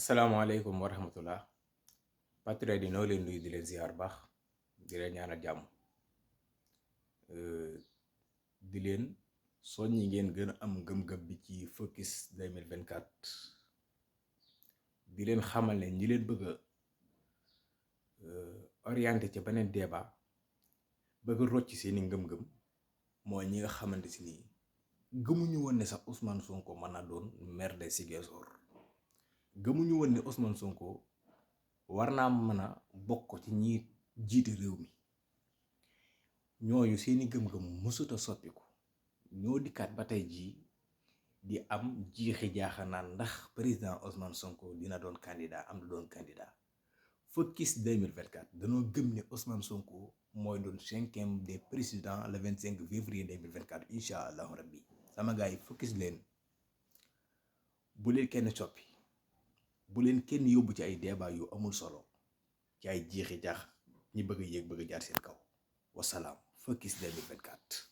asalaamaaleykum wa rahmatullah patriote yi noo leen nuyu di leen ziar baax di leen ñaanal jàmm di leen soññi ngeen gën a am gëm-gëm bi ci focus 2024 di leen xamal ne ñi leen bëgg a orienté ci beneen débat bëgg a rocc seeni ngëm-gëm mooy ñi nga xamante si nii gëmuñu woon ne sax Ousmane Sonko mën na doon maire de Ziguinchor gëmuñu woon ne Ousmane Sonko war naa mën a bokk ci ñi jiite réew mi ñooñu seeni gëm-gëm mësuta soppiku ñoo dikkaat ba tey jii di am jiixi jaaxa naan ndax président Ousmane Sonko dina doon candidat am du doon candidat focus 2024 danoo gëm ne Ousmane Sonko mooy doon 5e des présidents le 25 février 2024 incha allahu rabbi sama gars yi focus leen bu leen kenn soppi bu leen kenn yóbbu ci ay débat yu amul solo ci ay jiixi jaax ñi bëgg a yéeg bëgg a jaar seen kaw wasalaam focus 2024